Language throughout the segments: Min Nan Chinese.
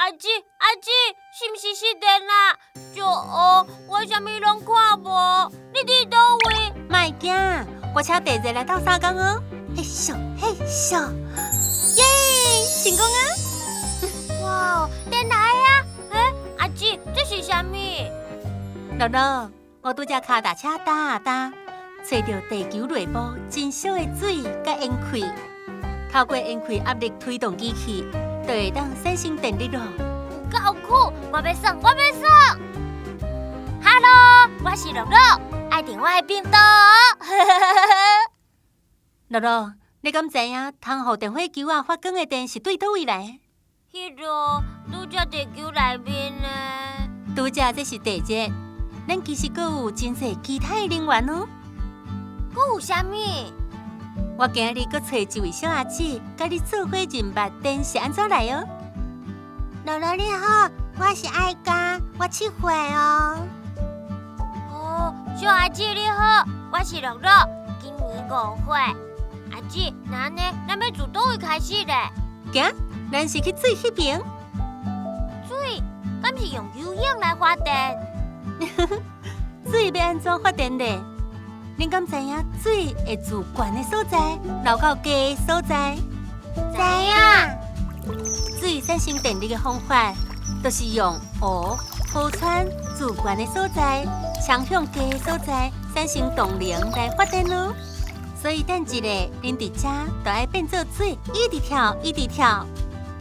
阿姊，阿姊，是毋是失電啊？就哦，我啥物攏看無，你佇佗位？莫驚，我請地熱來鬥相共哦。嘿咻嘿咻，耶，成功啊！哇，電來啊！欸，阿姊，這是啥物？樂樂，我拄才跤踏車踏啊踏，揣著地球內部真少的水佮煙氣，透過煙氣壓力推動機器，就會當產生電力囉。有夠酷！我欲耍，我欲耍。Hello，我是樂樂，愛訂我的頻道哦。樂樂，你敢知影通予電火球仔發光的電是對佗位來？彼囉拄才地球內面呢？拄才這是地熱，咱其實閣有真濟其他的能源哦。閣有啥物？我今日閣揣一位小阿姊，佮你做伙認捌電是按怎來哦。樂樂你好，我是愛佳，我7歲哦。哦，小阿姊你好，我是樂樂，今年5歲。阿姊，那按呢，咱欲自佗位開始咧？行，咱是去水彼爿。水？敢是用游泳來發電？水欲按怎發電咧？恁敢知影水會自懸的所在流到低的所在？知影。水產生電力的方法，就是用湖、河川自懸的所在，衝向低的所在，產生動能來發電囉。所以等一下，恁佇遮就愛變做水，一直跳，一直跳，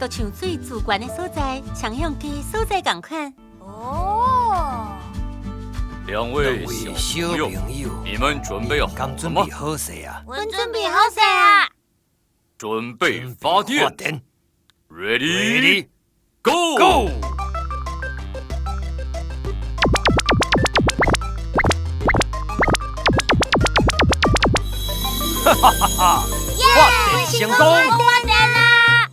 就像水自懸的所在衝向低的所在仝款。哦。兩位小朋友，你們準備好了嗎？準備好勢啊！阮準備好勢啊！準備發電，Ready Go！ Go！哈哈哈哈！發電成功！發電啦！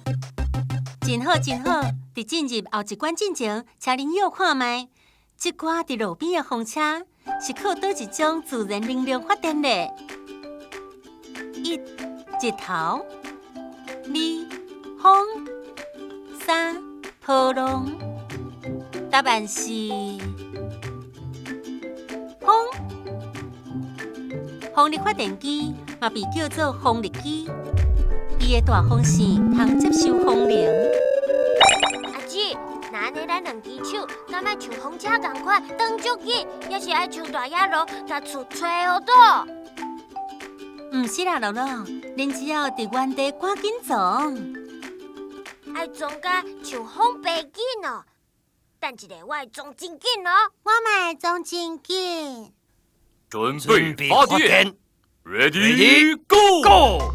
真好，真好！佇進入後一關進前，請恁吆看覓。這掛佇路邊的風車是靠佗一種自然能量發電的？一，日頭；二，風；三，波浪。答案是風。風力發電機嘛被叫做風力機，伊的大風扇通接收風能。阿姊，那按呢咱兩支手，敢愛像風車仝款，轉足緊，抑是愛像大野狼，共厝揣予倒？毋是啦，樂樂，恁只要佇原地趕緊傱。愛傱甲像風爬緊哦。等一下，我會傱真緊哦。我嘛會傱真緊。準備發電，Ready Go！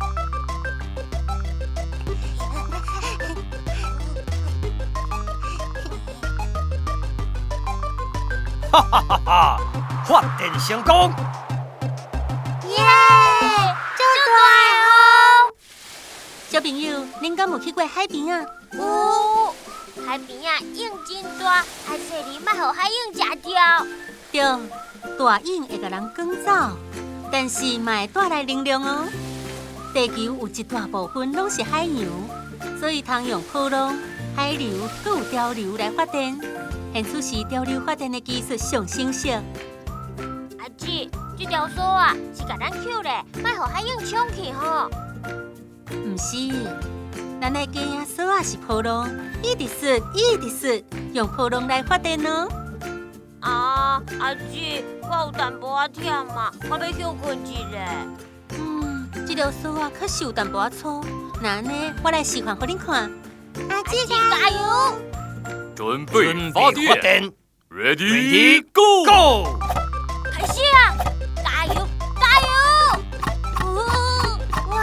哈哈哈哈！發電成功！耶！足大哦！小朋友，恁敢有去過海邊啊？有，海邊仔湧真大，愛細膩，莫予海湧食著。對，大湧會共人捲走，但是嘛會帶來能量哦。地球有一大部分攏是海洋，所以通用波浪、海流、閣有潮流來發電。現此時潮流發電的技術上成熟。阿姊，這條索仔是共咱抾咧，莫予海湧沖去吼。毋是，咱愛假影索仔是波浪，一直爍，一直爍，用波浪來發電哦。啊，阿姊，我有淡薄仔忝啊，我欲歇睏一下。嗯，這條索仔確實有淡薄仔粗，那按呢，我來示範予恁看。阿姊加油！準備發電，Ready Go！開始啊！加油，加油！哇！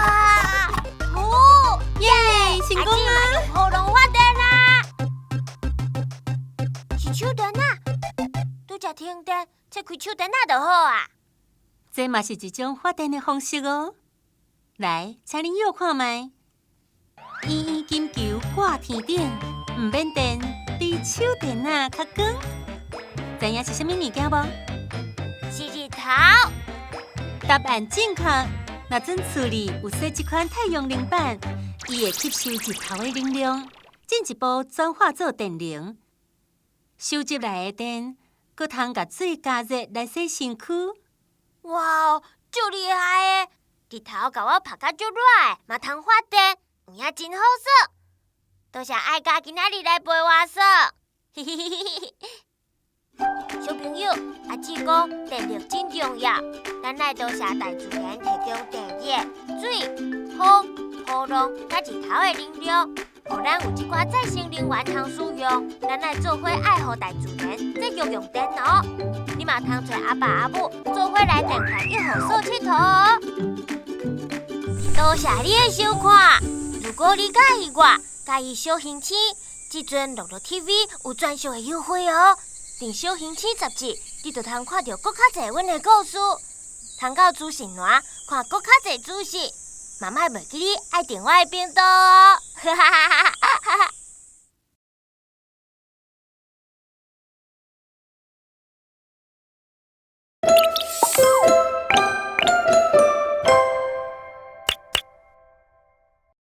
哦，耶！成功啊！用波浪發電啦！是手電仔，拄才停電，切開手電仔就好啊。這嘛是一種發電的方式哦。來，請恁吆看覓，圓圓金球掛天頂，毋免電，比手電仔較光。知影是啥物物件無？是日頭。答案正確。若準厝裡有設這款太陽能板，伊會吸收日頭的能量，進一步轉化做電能。收集來的電，閣通共水加熱來洗身軀。哇，足厲害的！日頭共我曬甲足熱的，嘛通發電，有影真好耍。多謝愛家今仔日來陪我耍。嘿嘿嘿嘿嘿。小朋友，阿姊講電力真重要，咱愛多謝大自然提供地熱、水、風、波浪佮日頭的能量，予咱有這寡再生能源通使用。咱愛做伙愛護大自然，節約用電哦。你嘛通揣阿爸阿母做伙來電環一號所𨑨迌哦。多謝你的收看。如果你佮意我，佮意小行星，這陣樂樂 TV 有專屬的優惠哦。訂小行星雜誌，你就通看著閣較濟阮的故事，通到資訊欄看閣較濟資訊。嘛莫袂記得愛訂我的頻道哦。哈哈哈哈。